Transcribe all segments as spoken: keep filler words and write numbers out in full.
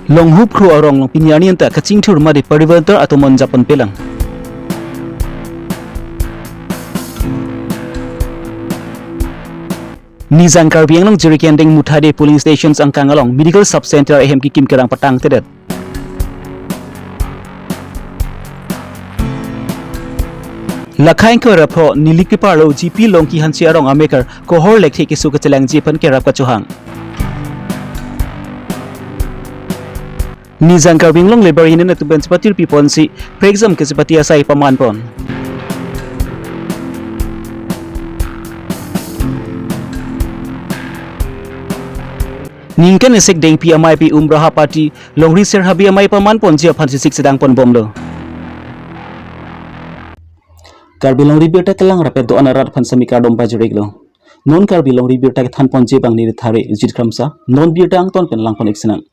Longhup Kro arong along pini arni anta kachingthur mate parivartan atomon japon pelang. Nijang Karbi Anglong Jirikinding Muthade polling stations angkang along medical sub center ahem kekim kerang patangtedet. Lakhai ingkoi ra pho Nilip keparlo G P Longki Hanse arong amekar kohor lekthe keso kachelangji aphan kerap kachohang. Nijang Karbi Anglong Labour Union atum pen chepatir piponsi prekjam kechepati asai pamanpon. Ningkan esek dengpi amei pi Umraha Party longri serhabi amei pamanponji aphan sisik sedangponbomlo. Karbi longri birta kelang rapet do-an arat aphan semi kardom pajiriklo. Non Karbi longri birta kethanponji abang neli Thare Jit Kramsa, non birta angton pen langpon-ik sinang.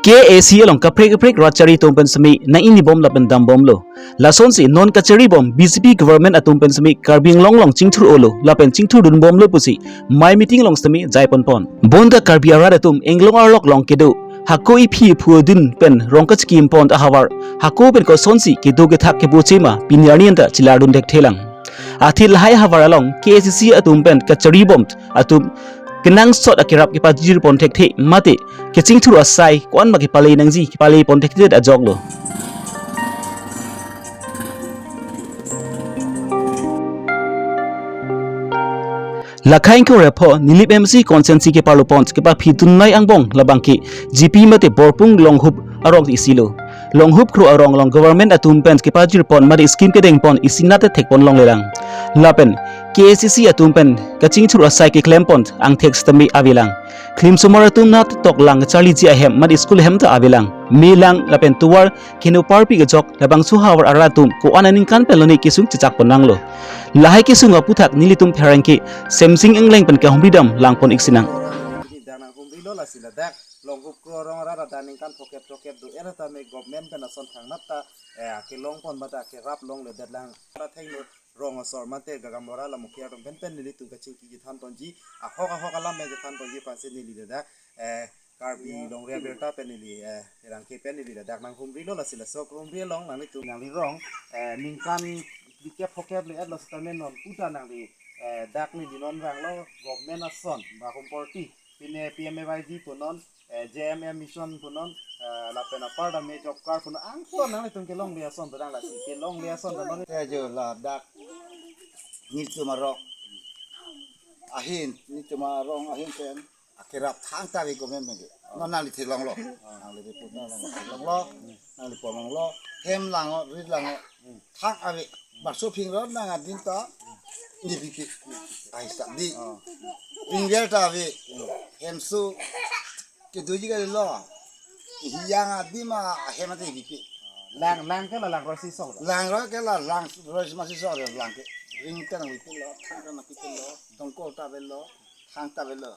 K A C along kaprek kaprek rat chari atum pen semi nang-inibom lapen dambomlo. Lasonsi non kacharibom B J P government atum pen semi Karbi Anglong along chingthur-olo lapen chingthurdunbomlo pusi mei meeting along semi jaiponpon. Bonta Karbi arat atum Anglong arlok along kedo hako iphi iphu adin pen rong kachikimpon ahavar, hako pen kosonsi kedo kethak kebochema pini arni anta chelardun thekthelang. Athe lahai ahavar along K A C C atum pen kacharibom atum kenangsot akerap kepajirpon thekthe mate kachingthur asai ko-an ma kepale nangji kepalepon thekthedet ajoklo. Lakhai ingkoi ra pho Nilip M C constituency keparlopon kepaphi tunai angbong labangke G P mate Borpung Longhup arong isilo. Longhup Kro arong along government atum pen kepajirpon mate scheme kedengpon isi nat thekpon longlelang. Lapen K A C C atum pen kachingthur asai keklempon angthek sitame avelang. Klimsomar atum nat toklang charliji ahem mate school ahem ta avelang. Melang lapen tovar keno parpi kejok labangso ahavar arat atum ko-an aningkan pen lone kesung chechakpon nanglo. Lahai kesung aputhak nelitum pherangke Semsing Engleng pen kahumri dam langpon-ik sinang. Dang nanghumrilo lasi ladak Longhup Kro arong arat adang ningkan phokep phokep do-er tame government pen ason thangnat ta, eh, kelongpon mate kerap longledetlang. Athengno rong asor mate Gagamora Lamukhi atum pen pen nelitum kachingki kethanponji, ahok ahok alam pen kethanponji aphansi neli ladak, eh, Karbi longri abirta pen neli, eh, pherangke pen neli ladak nanghumrilo lasi laso humri along nanglitum nangli rong, eh, ningkan phokep phokep le-etlo sitame non puta nangli, eh, dak neli non vanglo government ason ba home party pine P M A Y G punon, eh, J M M mission punon, eh, lapen apar tame job card punon angton nanglitum kelongle ason todang lasi kelongle ason todang. Te jo ladak nelitum arong ahin, nelitum arong ahin pen akerap thangta ave government pen ke. Non nangli theklonglo. Nangli report nangli theklonglo. Nangli ponlonglo. Hem langnon, rit langnon. Thang ave. Baso phingrot nang adin ta. Ni bipi. Ai sa di. Pingger ta ave. Hemso kedoji kalilo. Hiyang adim ahem ate bipi. Lang, lang ke la lang rosi sok. Lang roi ke la lang rosi masi sok lang ke. Ring ke nang bipilo, thang ke nang bipilo, tongkol ta avelo, thang ta avelo.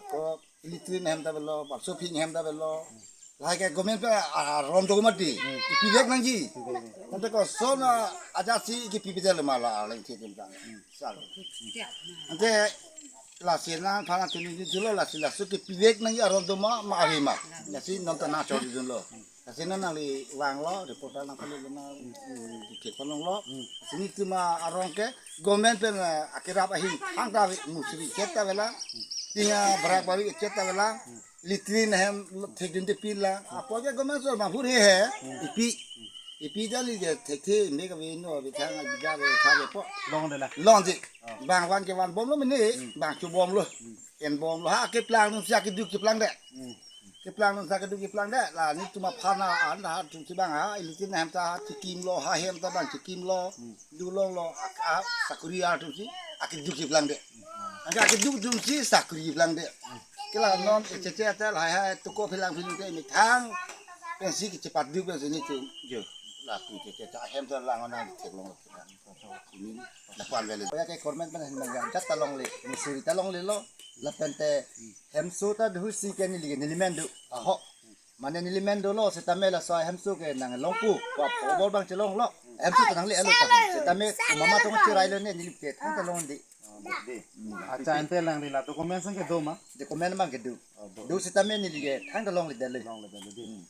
Ko latrine hem ta avelo, baso phing hem ta avelo. Lahai ke government pen aron do mati. Pivek nangji. Ante koson ajat si kipi pidel mala leng thek tang. Sal. Ante lasi nang phana tuni di julo lasi laso kipivek nangji aron do ma ma avi ma. Lasi non ta nangchor di dunlo. Lasi non nangli vanglo, reporter nang kali na, mm, theklonglo. Lasi nelitum arong ke government pen, eh, akerap ahin thangta ave, musri chet ta avelang, tinga barak baru chet ta avelang, latrine hem thekdun te pilang. Apot ke government so ma hure he, ipi. Ipi jali je thekthe me kave no ave thang aja ave kave po. Longde la. Longde. Bang van ke vanbomlo mene, bang chobomlo. Enbomlo ha keplang nung sia keduk keplang de. Keplang nung sia keduk keplang de. La nelitum aphana an ha tum si bang ha, latrine hem ta chekimlo, ha hem ta bang chekimlo. Dulonglo, a, a, sakuri atum si akeduk keplang de. Angke akeduk atum si sakuri keplang de. Ke la non ecece atel hai hai toko phelang phelang te methang. Pensi kechepatduk pensi nelitum. Jo. Lapu ecece hem ta lang nang theklong. Ini lapuan vele. Oya ke government pen hen manjang jat ta longle, musri ta longlelo. Lapen te hemso ta dusi ke neli ke neli men do. Aho. Mane neli men dolo setame laso hemso ke nang longpo. Wa pobor bang chelonglo. Hemso ta nangle alo ta. Setame mama tong cherailo ne neli ke thang ta longde. Dei. Accha, ante nangli la document sang kedo ma? Document abang kedo. Oh, do. Do sitame neli ke thangta longledetlo. Longledetlo dei. Hmm.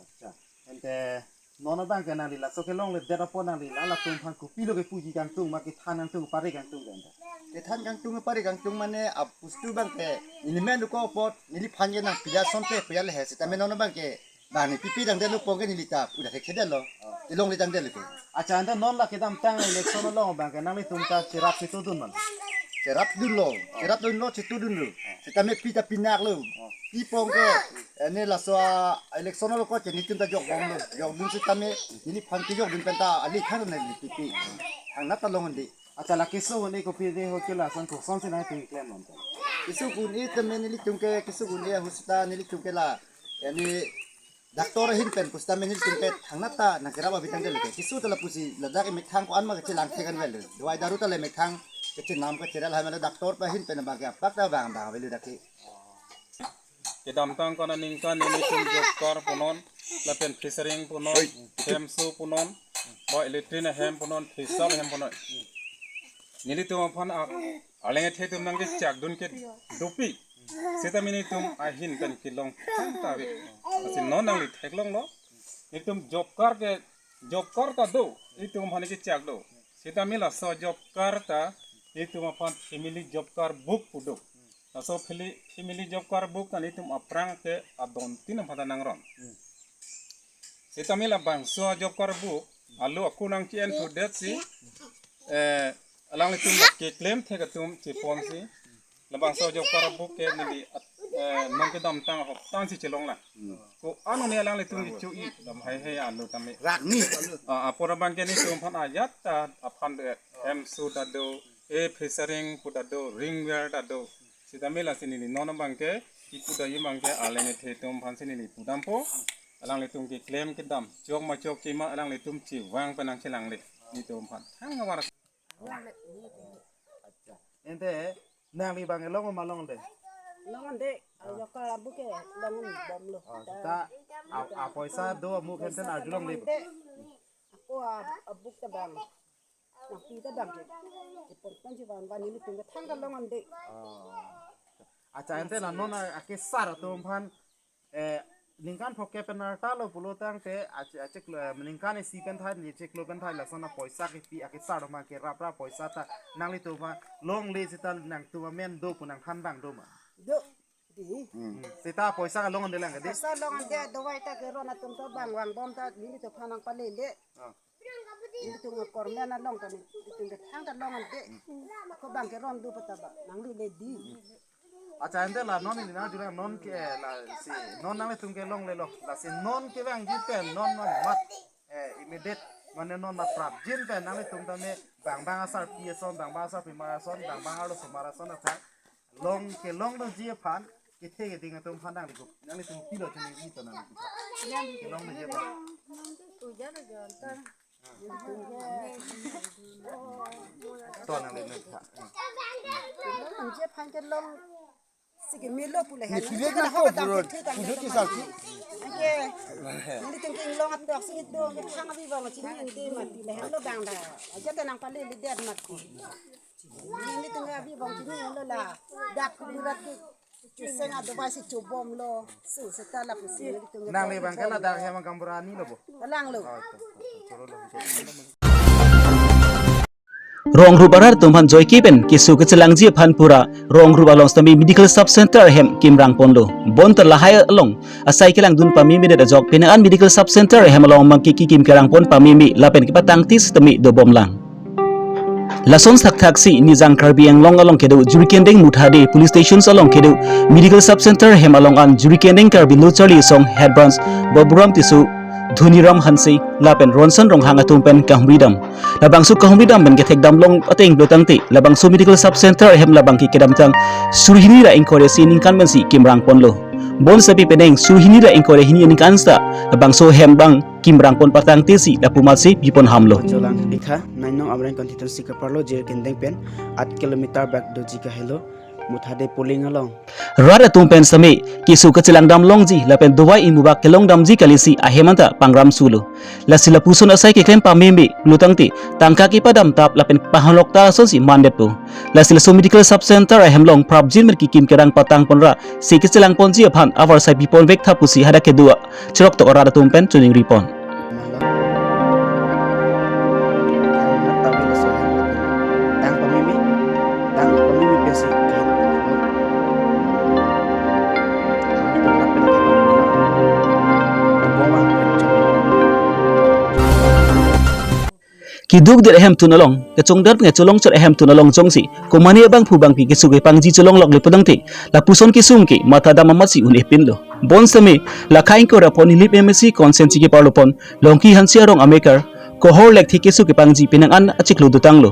Accha. Ante non abang ke nangli laso kelongledet apot nangli la latum aphan kopilo kepuji kangtung ma kethan kangtung pare kangtung ke ante? Kethan kangtung pare kangtung mane apustu abang ke neli men ko apot neliphan ke nangpila asonte pila le he sitame non abang ke bang ne pipi tangdetlo pu ke neli ta pu ta thekthe detlo. Kelongledetlo ke. Accha, ante non la kedamtang election along abang ke nanglitum ta cherap chetudun man? Cherapdunlo, cherapdunlo, chetudunlo. Sitame pi ta pinaklo. Pi pu ke, eh, ne laso a-election along ko che netum ta jokbomlo. Jokdun sitame neliphan kejokdun pen ta ali khan neli pipi. Thangnat ta long un-e dei. Accha, la keso un-e kopi dei ho ke lason kosonsi nangtum keklem non ta? Keso un-e tame nelitum ke keso un-e ahut seta nelitum ke la, yani, doctor ahin pen pusitame nelitum ke thangnat ta nangkerap abitang ke leke. Keso ta lapusi ladak emethang ko-an ma kachelangthek an avelo. Dawai daru ta le emethang kachenam kacherel hai mane doctor pa ahin pen abang ke apak ta bang bang avelo dak ke. Kedamtang ko-an aningkan nelitum job card punon, lapen fishery punon, hemso punon, ba latrine ahem punon, fishery ahem punon. Nelitum aphan a, arleng kethe atum nangkechakdun ke dopik. Sitame nelitum ahin pen kelong thangta ave. Lasi non nangli theklonglo. Nelitum job card ke, job card ta do, nelitum aphan kechak do. Sitame laso job card ta nelitum aphan family job card book pu do. Laso family, family job card book ta nelitum aphrang ke adontin aphan ta nangron. Sitame labangso job card book alo ako nangke-en thudetsi, eh, alanglitum keklem thek atum cheponsi labangso job card book ke neli, eh, non kedamtang ahok tansi chelonglang. Ko-an ne alanglitum kecho-i dam hai hai alo tame. Ragni. Ah, apor abang ke nelitum aphan ajat ta aphan do, hemso ta do, e fishery pu ta do, ring weir ta do. Sitame lasi neli non abang ke, ipu ta abang ke, arleng kethe atum aphansi neli pudampo. Alanglitum keklem kedam chok ma chokche ma alanglitum chevang pen nangchelangle. Nelitum aphan thang avar. Accha. Ante nangli abang ke long ma longde? Longde, ajo ka abu ke longbomlo. Oh, seta a, apoisa do amu khenten arjulongle. Ako a, abu ke bang. Nangpi ta bang ke. Ipon pon si bang bang nelitum ke thangta longde. Oh. Accha, ante la non a, akesar atum aphan, eh, ningkan phongkep pen arta lo pulo tangte, ache, acheklo, eh, ningkan isi pen thai, ningkan chiklo pen thai, lason apoisa kepi, akesar atum aphan kerap rap poisa ta, nanglitum aphan longle seta nangtum amen do pu nangthan abang do ma? Do, dei. Hmm. Seta poisa ke longde lang ke dei? Poisa longde, dawai ta keron atum ta bang vangbom ta, nelitum aphan nangpalele. Ah. Nelitum ke kormen along ta nelitum ke thangta longde. Ko bang keron do pata ba, nanglele dei. Accha, ante la non neli nangjulang non ke, eh, lasi non nanglitum kelonglelo. Lasi non kevangji pen non non mat, eh, immediate mane non mat prapjin pen nanglitum tame bang bang asarpi ason, bang bang asarpimar ason, bang bang arlosomar ason athak long kelong doji aphan kethe keding atum aphan nangli gup, nanglitum kopilo chini ito nangli gup. Kelong doji aphan. To nangli nangtha. Nangji aphan kelongsi kemelo pu le. Ni han. Pilet na ko buron. Pilet ki sarki. Ake. Nelitum ke inglong atok si do, ke thang abi bang chini ante mati le han lo bang da. Aja ta nangpaleledet mati. Nelitum ke abi bang chini lo la. Dak kuburat ke. Seng adobasi chobomlo. Su seta lapusi nelitum ke. Nangli abang ke ladak hem gaonbura ni lo bo? Alanglo. Oh, to, to, to, choro lo. Rong rup arat atum aphan joike pen keso kechelangji aphan pura Rong rup along sitame medical sub center ahem kimrang ponlo. Bonta lahai along asai kelangdun pamemedet ajok penang an medical sub center ahem along abang ke kekim kerang pon pameme lapen kepatangte sitame dobomlang. Lason thakthak si Nijang Karbi Anglong along kedo Jirikindeng Muthade police stations along kedo medical sub center ahem along an Jirikindeng Karbi Lo Charli Asong head branch Baburam Tisso, Dhoniram Hanse lapen Ronson Ronghang atum pen kahumri dam. Labangso kahumri dam pen kethek dam long ateng pulo tangte labangso medical sub center ahem labang ke kedamtang suri hini ra ingkoi ra isi aningkan pensi kimrang ponlo. Bonta pi penang suri hini ra ingkoi ra hini aningkan seta labangso ahem abang kimrang pon patangte si lapu amatsi pipon hamlo. Cholang Dikha, nine nong Amreng constituency kaparlo Jirikindeng pen, aat kilometer bak doji kahelo. Muthade polling along. Rat atum pen sitame keso kachelang dam longji lapen dovai imubak kelong damji kalisi ahem anta pangram sulo. Lasi lapuson asai keklem pameme lutangte tangka kepadam tap lapen pahanlok ta asonsi mandetpo. Lasi laso medical sub center ahem along prapjin pen kekim kerang patang ponra se kachelang ponji aphan avarsai pipon vek tha pusi hadak kedo a cheroktok arat atum pen choningri pon. Keduk det ahemtun along, kechongdat pen kecholong chot ahemtun along jongsi komane abangphu bangphi keso kepangji cholonglok le pudangte, lapuson kesung ke matha dam amatsi un-e pinlo. Bonsitame la khaing kora pon Nilip M A C constituency keparlo pon Longki Hanse arong amekar, kohor lekthe keso kepangji penang an achiklo dotanglo.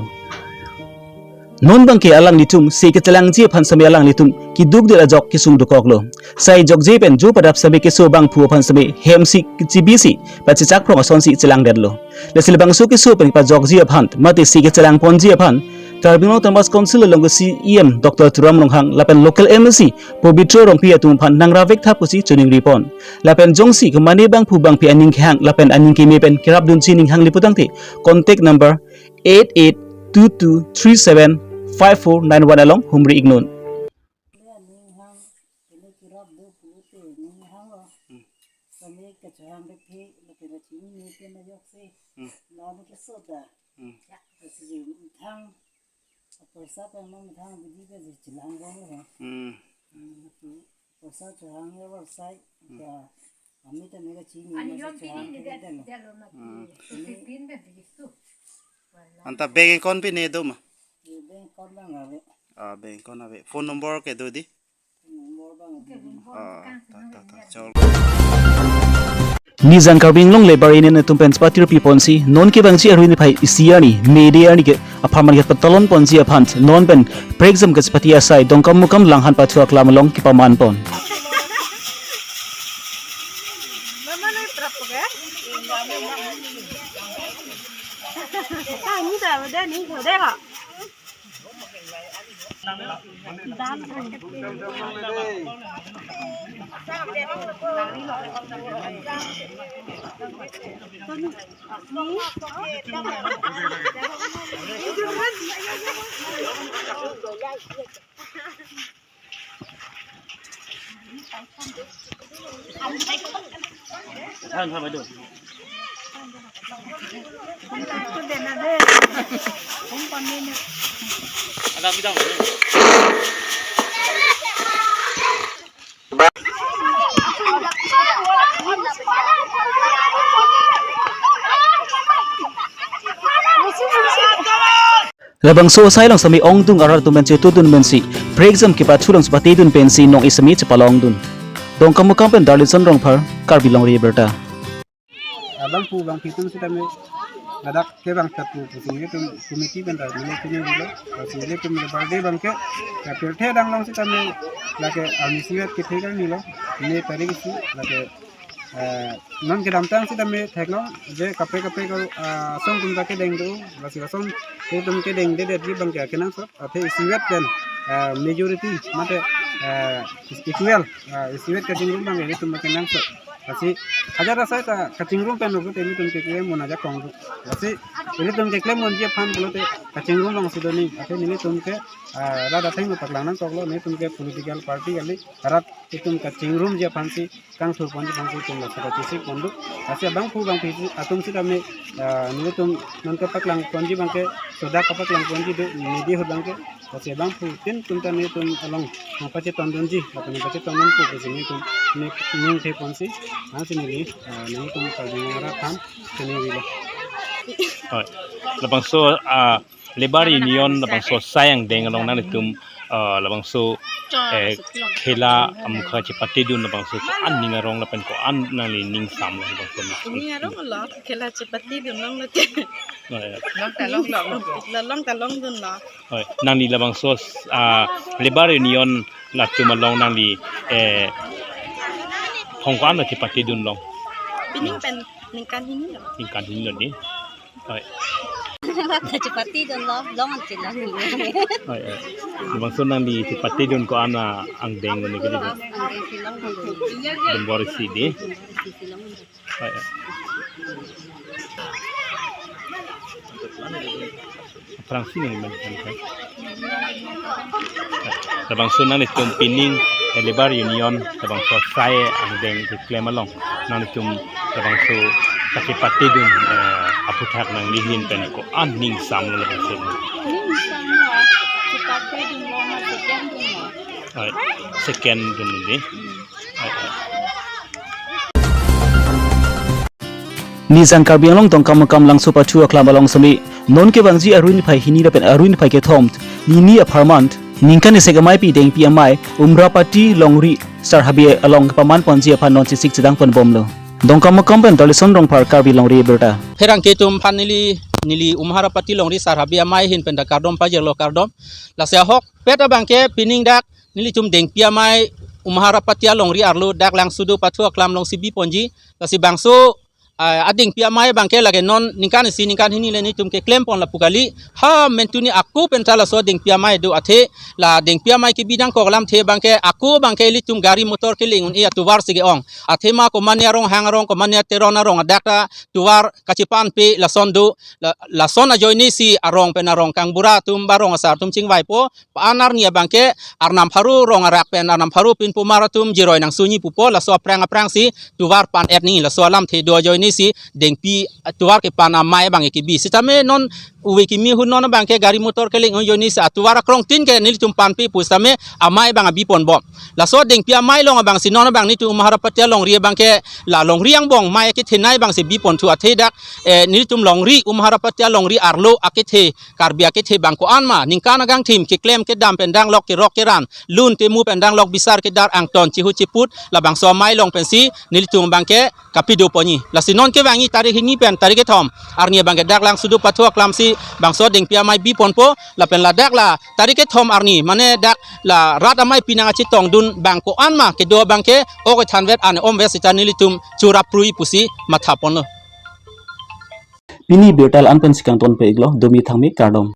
Non bangke alanglitum se kechelangji aphan sitame alanglitum keduk det ajok kesung dokoklo. Sai jokje pen jo padap sitame keso abangphu aphan sitame hem si chibi si pachechak phrong asonsi chelangdetlo. Lasi labangso keso pen pajokji aphan mate se kechelang ponji aphan Karbi Anglong Autonomous Council along ke C E M Doctor Tuliram Ronghang lapen local M A C Pobitro Rongpi atum aphan nangra vek tha pusi choningri pon. Lapen jongsi komane abangphu bangphi aning kehang lapen aning keme pen kerapdunji ning hang le pudangte contact number eight eight two two three seven five four nine one along humri iknon. Aning hang, kene kerap do pulote aning hang lo. Hmm. Kami kachehang de phe, lo kena chini ni kena yok se. Hmm. La ni keso ta. Hmm. Ya, kasi thang. Poisa pen methang bidi ke chelang bom lo. Hmm. Hmm, poisa chehang ya avarsai. Hmm. Ya, kami ta mega chini. Ani masa yon chehang pini ni ke dia, dia lo mati. Hmm. Pini pin pen bidi tu. Anta bank account pine do ma? Ye bank account bang ave. Ah, bank account ave. Phone number ke do di? Phone number bang ave. Ah, ta, ta, ta. Chol. Nijang Karbi Anglong Labour Union atum pen chepatiri piponsi non kevangji arni phai isi arni, May Day arni ke apharman ke patalon ponji aphan non pen prekjam kachepate asai Dongkamukam Langhan pathu aklam along kepaman pon. Labangso asai along sitame ongdung arat atum pen chetudun pensi prekjam kepathu along chepatedun pensi nong-e sitame chepalongdun. Dongkamukam pen Darlison Rongphar, Karbi Longri Abirta. Abangphu bangphi atum sitame ladak kevang tap pu pusi nelitum committee pen ta neli kini bilo, pusi nelitum le birthday bangke, ya pirthe dang long sitame lake arni sivet kethe kali lo, ne tarik isi lake, eh, non kedamtang sitame theklong je kaprek kaprek, eh, asong atum ta kedeng do, lasi asong atum kedengdedetji bangke kenangsot, athe isivet pen, eh, majority mate, eh, equal, eh, isivet kachingrum bangke itum kenangsot. Lasi hajar asai ta kachingrum pen pulote nelitum keklem un ajakong do. Lasi nelitum keklem unji aphan pulote kachingrum bangsi do ni, athe nelitum ke, ah, rat atheng lo paklang nangkoklo, nelitum ke political party kali, rat itum kachingrumji aphansi kangthur ponji aphansi itum laso kachesik pon do. Lasi abangphu bangphi atum sitame, ah, nelitum non kepaklang ponji bangke, sodak kepaklang ponji do, media ahut bangke. Lasi abangphutin atum ta nelitum along nangpachetondunji, lapen nangpachetondun pu pusi nelitum ning, ning the ponsi, ansi neli, ah, nelitum Karbi Anglong arat aphan chiningri lo. Hoi. Labangso, ah, Labour Union labangso asai angdeng along nanglitum, ah, labangso, eh, khela amukha chepatedun labangso ko-an ning arong lapen ko-an nangli ning sam labangso na. Ning arong lo, khela chepatedun longlo te. Oh, ya. Long ta long, long. Long ta longdunlo. Hoi, nangli labangso, ah, Labour Union latum along nangli, eh, hong ko-an lo chepatedun long? Pining pen ningkan hini lo. Ningkan hini lo di. Hoi. Chepatedunlo, long an chelang. Oi, oi. Labangso nangli chepatedun ko-an angdeng ni kali. Angdeng si long. Dembor si di. Oi, oi. Aphrangsi nangli men kan. Labangso nanglitum pining, eh, Labour Union, labangso sai angdeng keklem along nanglitum labangso kachepatedun, eh, aphuthak nangli ahin pen ko-an ning samlo labangso. Ning samlo, chepatedunlo, ma second dunlo. Ai, second dun di. Hmm. Ai, ai. Nijang Karbi Anglong Dongkamukam Langso Pathu Aklam along semi non kevangji arni phai hini lapen arni phai kethom, nini apharman, ningkan isi ameipi Dengpi Amei, Umharapati Longri Sarhabi along paman ponji aphan non sisik chedang ponbomlo. Dongkamukam pen Dolison Rongphar, Karbi Longri Abirta. Pherangke atum aphan neli, neli Umharapati Longri Sarhabi Amei ahin pen ta kardom pajirlo, kardom. Lasi ahokpet abangke pining dak nelitum Dengpi Amei Umharapati alongri arlo dak Langsodo Pathu Aklam alongsi biponji. Lasi bangso, ah, a Dengpi Amei abangke lake non ningkan isi ningkan hini le nelitum keklem pon lapu kali. Ha mentuni ako pen ta laso Dengpi Amei do athe, la Dengpi Amei kebi nangkok alamthe abangke ako abangke ilitum gari motor keling un-e atovar si ke-ong. Athema komatne arong, Hang arong, komatne Teron arong adak ta tovar kachepanpe lason do. La, lason ajoine si arong pen arong kangbura atum ba rong asar atum chingvaipo. Pa-an arni abangke Arnam Pharo rong arak pen Arnam Pharo pinpomar atum jiroi nangsunji pupo, laso aphrang aphrangsi tovar pan-et nangji, laso alamthe do ajoine si Dengpi, ah, tovar kepan amei abang kebi. Sitame non ove kimi ahut non abangke gari motor keling un ajoine si atovar akrongtin ke nelitum panpe pu sitame amei abang abi ponbom. Laso Dengpi Amei along abangsi non abang nelitum Umharapati alongri abangke la longri angbong mei kethenei abangsi biponthu athe dak, eh, nelitum longri Umharapati alongri arlo akethe, Karbi akethe abang ko-an ma, ningkan agangthim keklem kedam pen danglok kerok keran, lun temu pen danglok bisar kedar angton chihu chiput, labangso amei along pensi nelitum abangke kapido ponji. Lasi non kevangji tarik hini pen tarik kethom arni abangke dak Langsodo Pathu Aklam si bangso Dengpi Amei biponpo, lapen ladak la tarik kethom arni, mane dak la rat ameipi nangkachetongdun abang ko-an ma kedo abangke ok thanvet an omvet sita nelitum churap prui pusi matha ponlo. Pini birta la-an pensi kangtonpe-iklo, dumi thangmi, kardom.